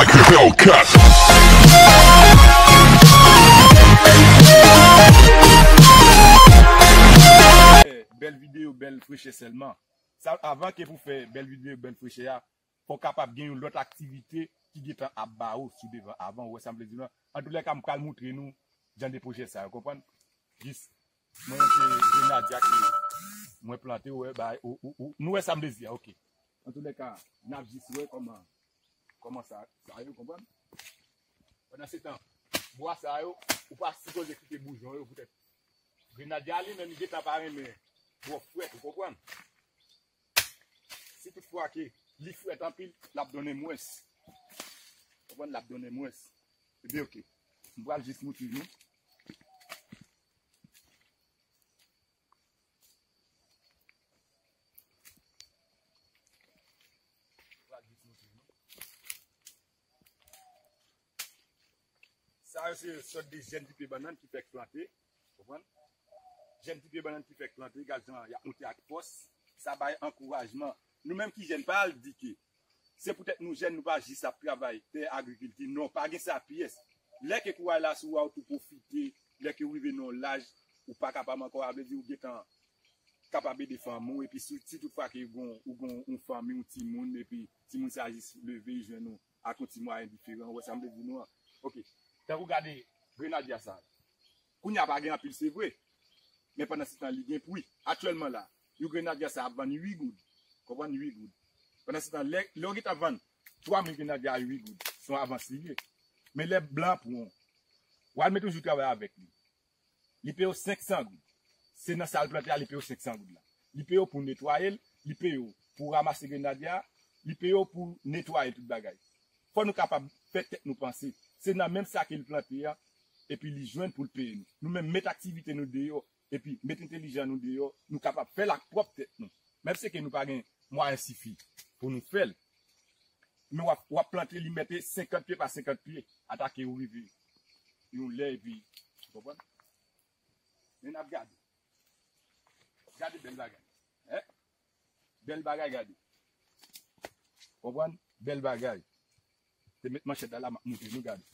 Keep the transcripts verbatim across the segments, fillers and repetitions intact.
Hellcat. Bèl videyo, bèl frechè sèlman. Sa, avan ke pou fè bèl videyo, bèl frechè a, fò w kapab gen yon lòt aktivite ki gentan ap ba ou sou devan avan, ou wè sa m vle di w lan. Antoulèka, m pral montre nou jan de pwojè sa yo, konprann? Jis, mwen se grenadya ke mwen plante, ou wè, bay, ou, ou, ou, nou wè sa m vle di a, oke. Antoulèka, n ap jis wè kòman, kòman sa, sa yo, konprann? Pandan se tan, bwa sa yo, ou pa sipoze kite boujon yo poutèt grenadya li menm li gentan pa renmen twò frèt, ou konprann? Si tout fwa ke li frèt anpil, l ap donnen mwens. Konprann? L ap donnen mwens. Ebyen, oke. M pral jis montre nou. M pral jis montre nou. Sa yo se sòt de jèn ti pye bannann ki fèk plante. Konprann? Jèn ti pye bannann ki fèk plante, gad jan y ap monte ak fòs. Sa bay ankourajman. Nou menm ki jèn, pa al di ke se poutèt nou jèn, nou pa jis ap travay tè, agrikilti. Non, pa gen sa pyès. Lè ke kouraj la sou ou a, ou tou pwofite. Lè ke ou rive nan yon laj, ou pa kapab ankò, sa vle di ou gentan kapab ede fanmi w, epi si, si tout fwa ke ou gon, ou gon yon fanmi, yon timoun, epi timoun sa jis leve, li jwenn ou ak yon ti mwayen diferan, ou wè sa m vle di nou an? Oke. Tankou gade grenadya sa. Kounye a pa gen anpil, se vre. Men pandan se tan, li gen pri. Aktyèlman la, yon grenadya sa ap vann uit goud. Konprann? Uit goud. Pandan se tan, lè, lè w gentan vann twa mil grenadya a uit goud, se yon avans li ye. Men lè blan pran w, w al mete yon jou travay avèk li. Li peye w senk san goud. Se nan sa l plante a, li peye w senk san goud la. Li peye w pou netwaye l, li peye w pou ranmase grenadya a, li peye w pou netwaye tout bagay. Fò nou kapab fè tèt nou panse. Se nan menm sa ke l plante a, epi li jwenn pou l peye nou. Nou menm met aktivite nou deyò, epi met entelijan nou deyò, nou kapab fè l ak pwòp tèt nou. Menm si ke nou pa gen mwayen sifi pou nou fè l. Men w ap, w ap plante li mete senkant pye pa senkant pye, ata ke ou rive yon lè epi, ou konprann? Men n ap gade. Gade bèl bagay. Hein? Bèl bagay, gade. Konprann? Bèl bagay. Te met manchèt la la, m ap montre nou, gade.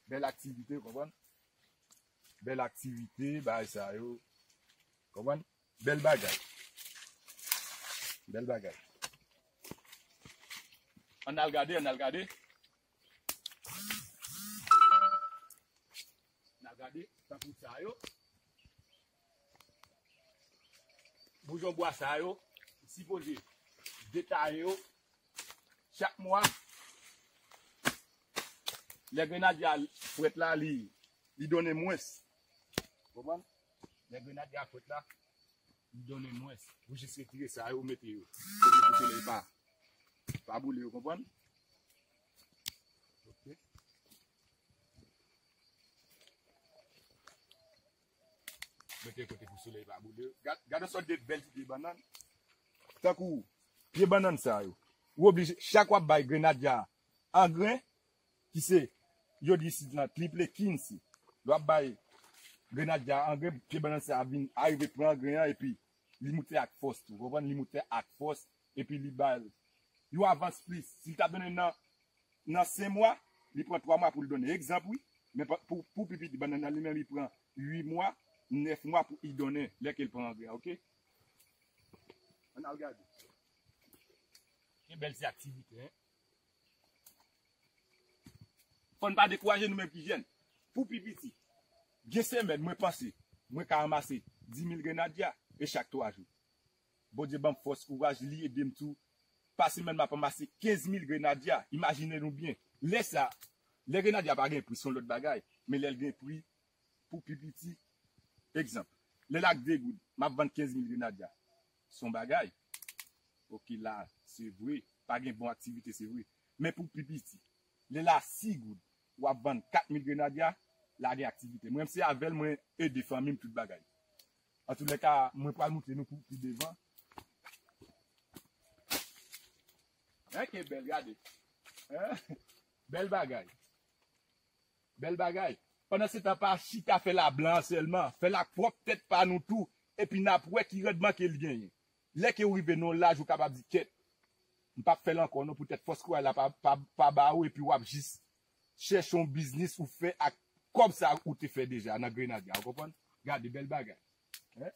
Bèl aktivite, konprann? Bèl aktivite, bagay sa yo. Konprann? Bèl bagay. Bèl bagay. Ann al gade, ann al gade. Ann al gade, tankou sa yo. Boujon bwa sa yo, sipoze detaye yo chak mwa. Lè grenadya frèt la, li, li donnen mwens. Konprann? Lè grenadya frèt la, li donnen mwens. Ou jis retire sa yo, ou mete yo kote pou solèy pa, pa boule yo, konprann? Ok. Mete kote pou solèy pa boule yo. Gad, gad yon sòt de bèl ti pye bannann. Tankou pye bannann sa yo. Ou oblije, chak w ap bay grenadya angren, ki se, yo di isit lan triple kinsi. Lè w ap bay grenadya angren, pye bannann sa a vin arive pran angren an, epi li moute ak fòs tou, konprann? Li moute ak fòs, epi li ba l yon avans plis. Si l t ap donnen nan, nan senk mwa, li pran twa mwa pou l donnen. Egzanp, wi. Men pa, pou, pou pi piti bannann nan, li menm, li pran uit mwa, nèf mwa pou li donnen, lè ke l pran angren an, oke? Ann al gade. Ki bèl ti aktivite, hein? Fò n pa dekouraje nou menm ki jèn. Pou pi piti, gen semèn, mwen panse, mwen ka ranmase dis mil grenadya, e chak twa jou. Bondye ban m fòs, kouraj, li ede m tou. Pa semèn, m ap ranmase kenz mil grenadya. Imajine nou byen. Lè sa, lè grenadya pa gen pri, se yon lòt bagay. Men lè l gen pri, pou pi piti, egzanp, lè l ak de goud, m ap vann kenz mil grenadya. Se yon bagay. Ok, la, se vre. Pa gen bon aktivite, se vre. Men pou pi piti, lè l a sis goud, w ap vann kat mil grenadya, la gen aktivite. Mwen, se avè l mwen ede fanmi m tout bagay. Antoulèka, mwen pral montre nou pou pi devan. Hein, ke bèl, gade. Hein? Bèl bagay. Bèl bagay. Pandan se tan, pa chita fè l a blan an sèlman. Fè l ak pwòp tèt pa nou tou. Epi n ap wè ki randman ke l genyen. Lè ke w rive nan yon laj, ou kapab di, kèt, M p ap fè l ankò non, poutèt fòs kouraj la pa, pa, pa ba ou, epi w ap jis chèche yon biznis ou fè ak kòb sa ou te fè deja nan Grenadya, ou konprann? Gade, bèl bagay. Hein?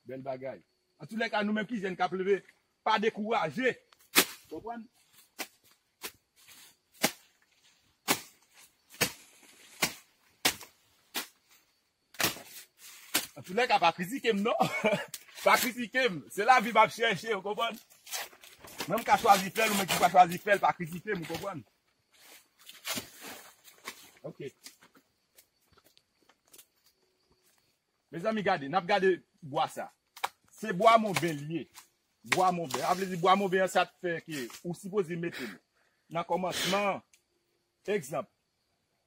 Bèl bagay. Antoulèka, nou menm ki jèn k ap leve, pa dekouraje. Konprann? Antoulèka, pa kritike m non. Pa kritike m. Se lavi m ap chèche, ou konprann? Mwen m ka chwazi fè l, ou menm ki pa chwazi fè l, pa kritike m, ou konprann? Ok. Mezanmi, gade, n ap gade bwa sa. Se bwa monben li ye. Bwa monben. Sa vle di bwa monben an, sa t fè ke ou sipoze mete l nan kòmansman an. Egzanp,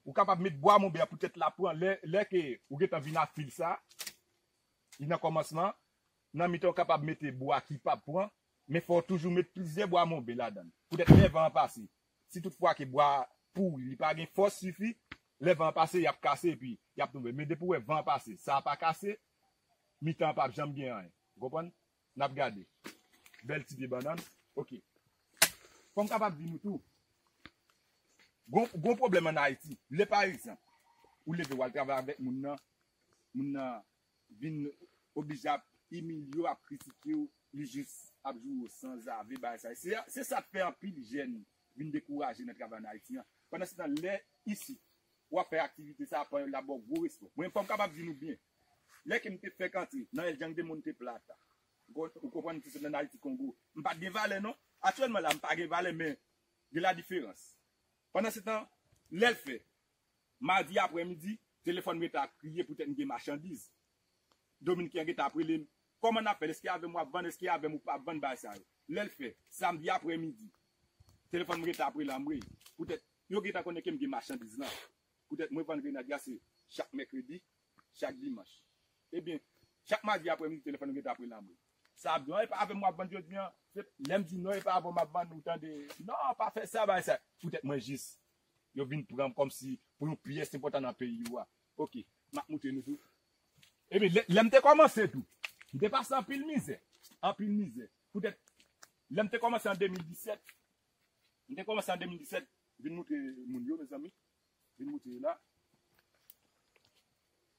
ou kapab met bwa monben an poutèt l ap pran lè, lè ke ou gentan vin ak fil sa, li nan kòmansman, nan mitan ou kapab mete bwa ki p ap pran, men fò w toujou met plizyè bwa monben ladan l. Poutèt lè van an pase, si tout fwa ke bwa pouri, li pa gen fòs sifi, lè van an pase, y ap kase epi y ap tonbe. Men depi w wè van an pase, sa a pa kase, mitan an p ap janm gen anyen. Ou konprann? N ap gade. Bèl ti pye bannann. Ok. Fò m kapab di nou tou, gon, gon pwoblèm ann Ayiti. Lè, pa egzanp, ou leve w al travay avèk moun nan, moun nan vin oblije ap imilye w, ap kritike w, li jis ap joure w sanzave, bagay sa. Se, se sa k fè anpil jèn vin dekouraje nan travay ann Ayiti an. Pandansetan, lè isit, w ap fè aktivite sa, pa l ap ba w gwo respè. Mwen, fò m kapab di nou byen. Lè ke m te fèk antre nan El Jangde Monte Plata, ou konprann, ki sot nan Ayiti Kongo, m pa t gen valè non. Aktyèlman la, m pa gen valè, men gen ladiferans. Pandansetan, lè l fè, madi aprèmidi, telefòn m gentan ap kriye poutèt m gen machandiz. Dominiken an gentan ap rele m, kòman n ap fè l? Èske avè m w ap vann? Èske avè m ou p ap vann? Bagay sa yo. Lè l fè, samdi aprèmidi, telefòn m gentan ap rele anmwey. Poutèt yo gentan konnen ke m gen machandiz lan. Poutèt mwen vann Grenadya se chak mèkredi, chak dimanch. Ebyen, chak madi aprèmidi, telefòn yo gentan ap rele anmwey. Sa ap di, non, e pa avè m w ap vann jodi an. Se lè m di non, e pa avè w m ap vann, ou tande, non, pa fè sa, bagay sa. Poutèt mwen jis, yo vin pran m kòmsi pou yon pyès enpòtan nan peyi yo a. Ok, m ap moutre nou tou. Ebyen, lè, lè m te kòmanse tou, m te pase anpil mizè. Anpil mizè. Poutèt, lè m te kòmanse an de mil disèt, m te kòmanse an de mil disèt, vin moutre moun yo, mezanmi. Vin moutre yo la.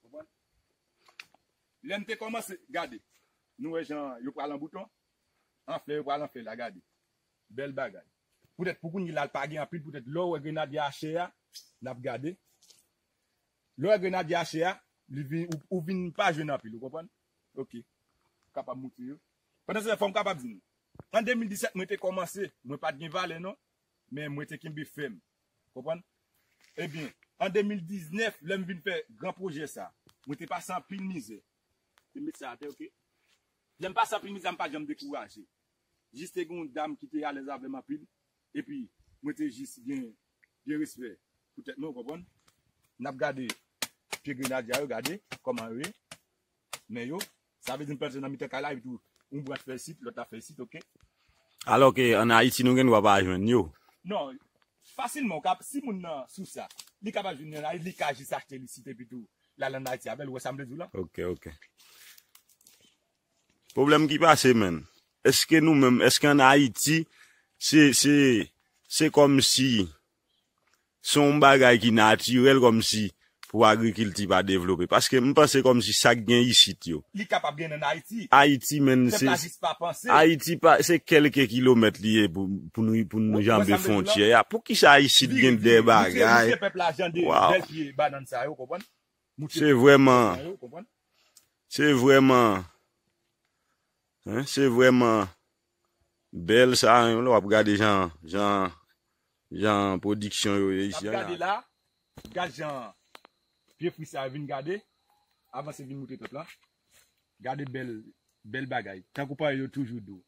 Konprann? Lè m te kòmanse, gade. Nou wè jan yo pral an bouton. An flè, yo pral an flè la, gade. Bèl bagay. Poutèt pou kounye la, l pa gen anpil, poutèt lè w wè grenadye a chè a, n ap gade. Lè w wè grenadye a chè a, li vin, ou, ou vin pa jwenn anpil, ou konprann? Ok. Kapab moutre yo. Pandan se tan, fò m kapab di nou. An de mil disèt, mwen te kòmanse, mwen pa t gen valè non, men mwen te kenbe fèm. Konprann? Ebyen, an de mil diznèf, lè m vin fè gran pwojè sa, mwen te pase anpil mizè. Te met sa atè, ok? Lè m pase anpil mizè, m pa t janm dekouraje. Jis te gen yon dam ki te alèz avè m anpil, epi mwen te jis gen, gen respè pou tèt mwen, ou konprann? N ap gade pye grenadye a yo, gade kòman yo ye. Men yo, sa vle di m plante nan mitan kay la, epi tou, yon branch fè isit, lòt la fè isit, ok? Alò ke ann Ayiti, nou gen dwa pa jwenn yo. Non, fasilman, ou ka, si moun nan sou sa, li kapab jwenn li ann Ayiti, li ka jis achte l isit, epi tou, l al ann Ayiti avè l, ou wè sa m vle di w la? Ok, ok. Pwoblèm ki pase, menn. Èske nou menm, èske ann Ayiti, se, se, se kòmsi se yon bagay ki natirèl kòmsi pou agrikilti pa devlope. Paske m panse kòmsi sa k gen isit yo. Li kapab gen ann Ayiti. Ayiti, menn, se, pèp la jis pa panse. Ayiti pa, se kèlke kilomèt li ye pou, pou nou, pou nou janbe fwontyè a. Poukisa isit gen de bagay? Moute pèp la jan de bèl pye bannann sa yo, konprann? Se vrèman, se vrèman, hein, se vrèman bèl sa, hein, lè w ap gade jan, jan, jan pwodiksyon yo ye isi a la. N ap gade la, gad jan pye fwi sa yo vin, gade, avanse vin moutre pèp la. Gade bèl, bèl bagay. Tankou parèy yo toujou di w.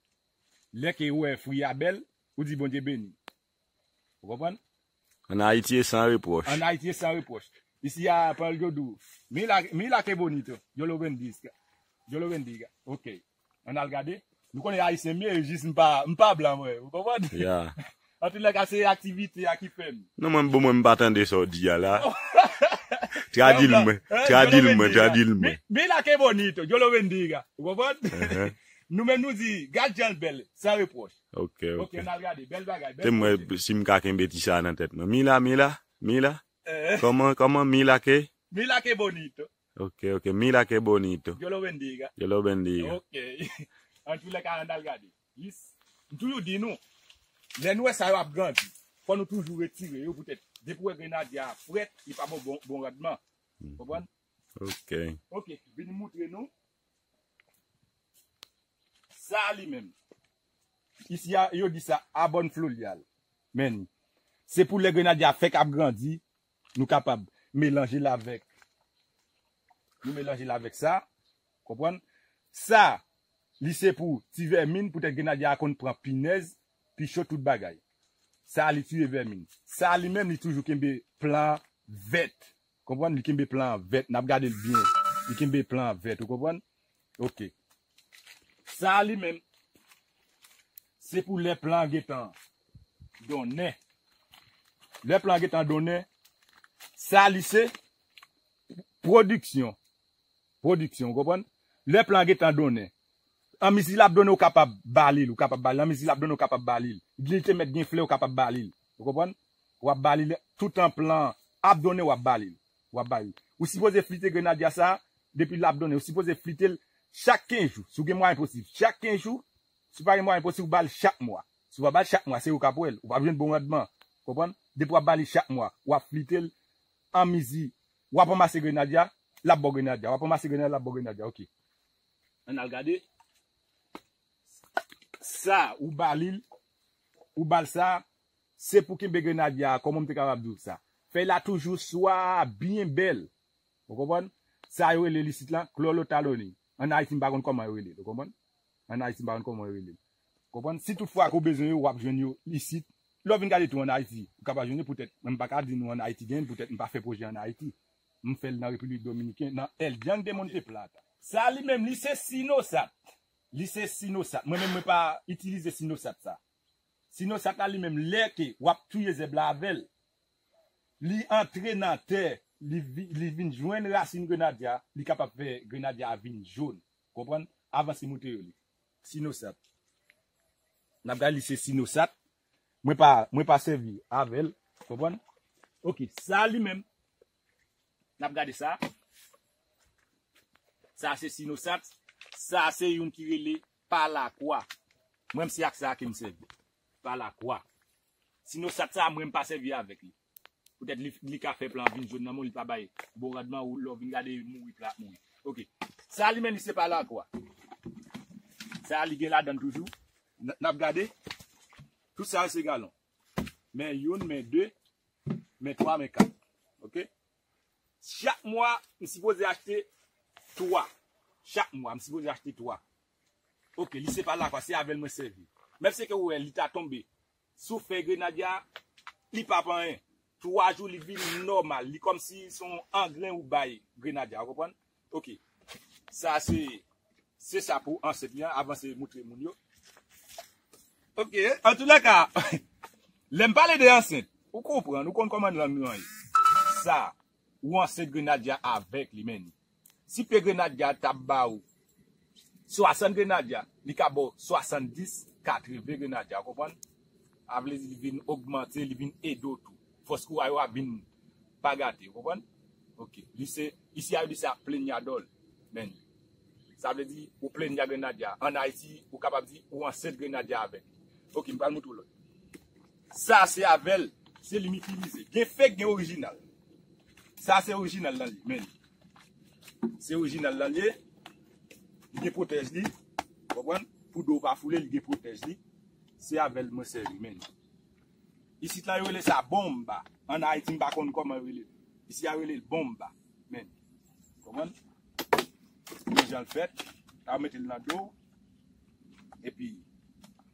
Lè ke ou wè fwi a bèl, ou di Bondye beni. Ou konprann? Ann Ayiti e san repwòch. Ann Ayiti e san repwòch. Isi a, pandan yo di w, mira, mira qué bonito, yo lo bendiga. Yo lo bendiga. Ok. Ann al gade. Nou konnen Ayisyen m ye, jis m pa, m pa blan, mwen. Ou konprann? Ya. Antoulèka, se aktivite a ki fè m. Non, mwen, bon, mwen, m pa tande sa w di a la. Tradi l mwen, tradi l mwen, tradi l mwen. Mi, mira qué bonito, yo lo bendiga. Ou konprann? Nou menm nou di, gad jan l bèl, san repwòch. Ok, ok. Ok, n al gade, bèl bagay, bèl pwodui. Te m wè si m ka kenbe ti sa nan tèt mwen. Mila, Mila, Mila. Eh. Kòman, kòman Mila ke? Mila ke bonito. Ok, ok. Mila ke bonito. Dios lo bendiga. Dios lo bendiga. Ok. An tou lè ka, ann al gade. Yes. M toujou di nou, lè nou wè sa yo ap grandi, fò nou toujou retire yo poutèt depi w wè grenadya a frèt, li pa bon, bon, bon randman. Konprann? Ok. Ok, vin moutre nou. Sa a li menm. Isi a, yo di sa abon fluvial. Men, se pou lè grenadya a fèk ap grandi, nou kapab melanje l avèk, nou melanje l avèk sa, konprann? Sa, li se pou ti vèmin, poutèt grenadya a konn pran pinèz, pichon, tout bagay. Sa, li tiye vèmin. Sa, li menm, li toujou kenbe plan vèt. Konprann? Li kenbe plan vèt. N ap gade l byen. Li kenbe plan vèt, ou konprann? Ok. Sa a li menm, se pou lè plan gentan donnen. Lè plan gentan donnen, sa li se pwodiksyon. Pwodiksyon, ou konprann? Lè plan gentan donnen. Anmizi l ap donnen, ou kapab bali l, ou kapab bali l. Anmizi l ap donnen, ou kapab bali l. Li te mèt gen flè, ou kapab bali l. Ou konprann? W ap bali l toutan plan an ap donnen, w ap bali l. W ap bali l. Ou sipoze flite grenadya sa a, depi l ap donnen, ou sipoze flite l chak kenz jou. Si w gen mwayen posib, chak kenz jou. Si w pa gen mwayen posib, ou ba l chak mwa. Si w pa ba l chak mwa, se ou k ap wè l. Ou p ap jwenn bon randman. Konprann? Depi w ap ba li chak mwa, w ap flite l anmizi. W ap anmase grenadya, l ap ba w grenadya. W ap anmase grenadya, l ap ba w grenadya. Ok. Ann al gade. Sa, ou ba li l, ou ba l sa, se pou kenbe grenadya a, kòman m te kapab di w sa? Fèy la toujou swa byen bèl. Ou konprann? Sa yo rele l isit la, klolotaloni. Ann Ayiti, m pa konn kòman yo rele l, ou konprann? Ann Ayiti, m pa konn kòman yo rele l. Konprann? Si tout fwa ke w bezwen yo, w ap jwenn yo isit. Lè w vin gade tou ann Ayiti, ou kapab jwenn yo poutèt, mwen m pa ka di nou ann Ayiti genyen l, poutèt m pa fè pwojè ann Ayiti. M fè l nan Repiblik Dominiken, nan El Yang de Monte Plata. Sa li menm, li se sinosat. Li se sinosat. Mwen menm, mwen pa itilize sinosat sa. Sinosat la li menm, lè ke w ap touye zèb la avè l, li antre nan tè, li, vi- li vin jwenn rasin grenadya, li kapab fè grenadya a vin jòn. Konprann? Avanse moutre yo li. Sinosat. N ap gade li se sinosat. Mwen pa, mwen pa sèvi avè l. Konprann? Ok, sa li menm. N ap gade sa. Sa se sinosat. Sa se youn ki rele palakwa. Mwen, se ak sa ke m sèvi. Palakwa. Sinosat sa, mwen, m pa sèvi avèk li. Poutèt li, li ka fè plan vin jòn nan men w, li pa bay bon randman, ou lè w vin gade, mouri, plan ap mouri. Ok. Sa li menm, li se palakwa. Sa li gen ladan l toujou. N, n ap gade. Tout sa yo se galon. Men youn, men de, men twa, men kat. Ok? Chak mwa, m sipoze achte twa. Chak mwa, m sipoze achte twa. Ok, li se palakwa, se avè l mwen sèvi. Menm si ke ou wè, li ta tonbe sou fèy grenadya, li p ap anyen. Twa jou, li vin nòmal. Li kòmsi se yon angren ou bay grenadya, ou konprann? Ok. Sa se, se sa pou ansent li an, avanse moutre moun yo. Ok, antoulèka, lè m pale de ansent, ou konprann, ou konn kòman lang nou an ye. Sa, ou ansent grenadya avèk li, men. Si pye grenadya t ap ba ou swasann grenadya, li ka ba w swasanndis, katreven grenadya, ou konprann? A vle di li vin ogmante, li vin ede w tou. Fòs kou a yo ap vin pa gate, ou konprann? Ok. Li se, isi a yo di sa plenyadòl. Men, sa vle di, ou plenya grenadya. Ann Ayiti, ou kapab di, ou ansent grenadya avèk li. Ok, m pral moutre w lòt. Sa se avè l, se li m itilize. Gen fake, gen orijinal. Sa se orijinal lan li, men. Se orijinal lan li ye. Li gen pwotèj li. Konprann? Pou do pa foule, li gen pwotèj li. Se avè l mwen sèvi, men. Isit la, yo rele sa bonba. Ann Ayiti, m pa konn kòman yo rele l. Isi a, yo rele l bonba. Men. Konprann? Men jan l fèt. Sa, w mete l nan do w. Epi,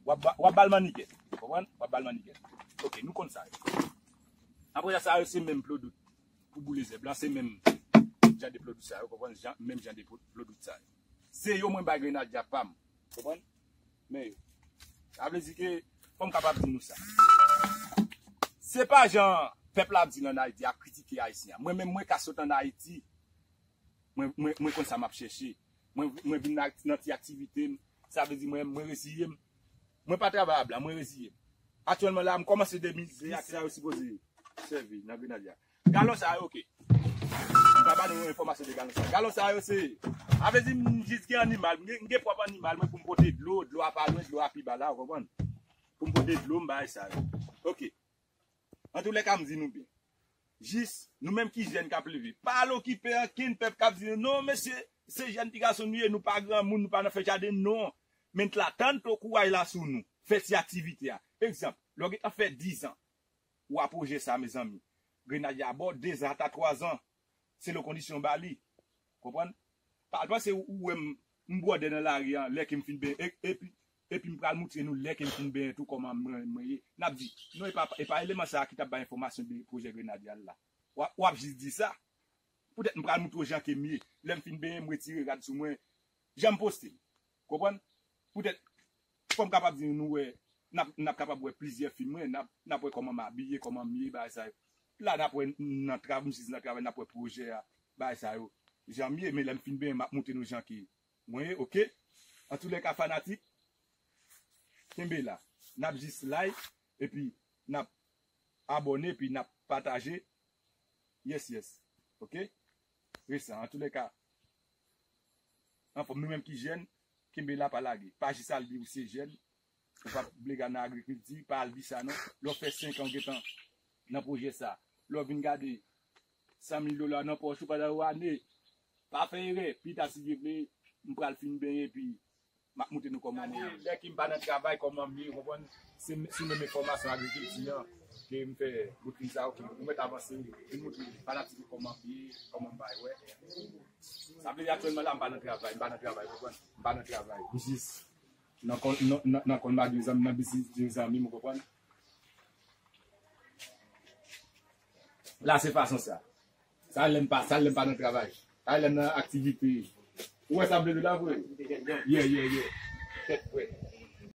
w ap ba, w ap ba l manniken. Konprann? W ap ba l manniken. Ok, nou konn sa yo. Apre sa, sa yo se menm plodout. Pou boule zèb la, se menm jan de plodout sa yo, konprann? Jan, menm jan de plo- plodout sa yo. Se yo mwen bay grenadya pa m. Konprann? Men yo. Sa vle di ke, fò m kapab di nou sa. Se pa jan pèp la ap di l ann Ayiti, ap kritike Ayisyen an. Mwen menm, mwen ka sot ann Ayiti, mwen, mwen, mwen konn sa m ap chèche. Mwen, mwen vin nan, nan ti aktivite m, Sa vle di mwen, mwen reziye m. Mwen pa travay a blan, mwen reziye m. Aktyèlman la, m kòmanse de mil dis. Se ak sa yo sipoze sèvi nan Grenadya. Galon sa yo, oke. M pa ba nou yon enfòmasyon de galon sa yo. Galon sa yo se, sa vle di m jis gen animal, m gen, m gen pwòp animal mwen pou m pote dlo, dlo a pa lwen, dlo a pi ba la, ou konprann? Pou m pote dlo, m bay sa yo. Oke. Antoulèka, m di nou byen. Jis, nou menm ki jèn k ap leve, pa al okipe ankenn pèp k ap di nou, "Non, mesye, se jèn ti gason nou ye, nou pa granmoun, nou pa nan fè jaden, non." Men la, tann to kouraj la sou nou. Fè ti aktivite a. Egzanp, lè w gentan fè diz an, ou a pwojè sa, mezanmi. Grenadya ba w dezan ata twazan. Selon kondisyon w ba li. Konprann? Pa al panse ou, ou wè m, m bwòdè nan lari an, lè ke m fin benyen, e, epi, epi m pral moutre nou lè ke m fin benyen tou kòman mwen, mwen ye. N ap di, "Non, e pa, e pa eleman sa a ki t ap bay enfòmasyon de pwojè Grenadya la." W ap, w ap jis di sa. Poutèt m pral moutre w jan ke m ye. Lè m fin benyen, m retire rad sou mwen. Jan m poste. Konprann? Poutèt, fò m kapab di nou wè, n ap, n ap kapab wè plizyè fim mwen, n ap, n ap wè kòman m abiye, kòman m ye, bagay sa yo. La, n ap wè nan trav-, m jis nan travay, n ap wè pwojè a, bagay sa yo. Jan m ye, men lè m fin benyen, m ap moutre nou jan ke mwen ye, oke? Antoulèka, fanatik, kenbe la. N ap jis like, epi n ap abòne, epi n ap pataje. Yes, yes. Oke? Resan, antoulèka, anfòm, nou menm ki jèn, kenbe la, pa lage. Pa jis al di ou se jèn, ou pa vle gade nan agrikilti, pa al di sa non. Lè w fè senk an, w gentan nan pwojè sa. Lè w vin gade san mil dola nan pòch ou pandan yon ane, pa fè erè. Pita, si Dye vle, m pral fin benyen, epi m ap moutre nou kòman mwen ye. Lè ke m pa nan travay, kòman m ye, ou konprann? Se sou menm enfòmasyon agrikilti an ke m fè bout fim sa, oke. Nou mèt avanse, vin moutre fanatik yo kòman m ye, kòman m bay, wè. Sa vle di aktyèlman la, m pa nan travay, m pa nan travay, ou konprann? M pa nan travay. M jis nan kòn, nan, nan, nan kòn m a de zanmi, nan biznis de zanmi m, ou konprann? La, se fason sa. Sa lè m pa, sa lè m pa nan travay. Sa lè m nan aktivite. Ou wè sa m vle di la vre? Yeah, yeah, yeah. Tèt frèt.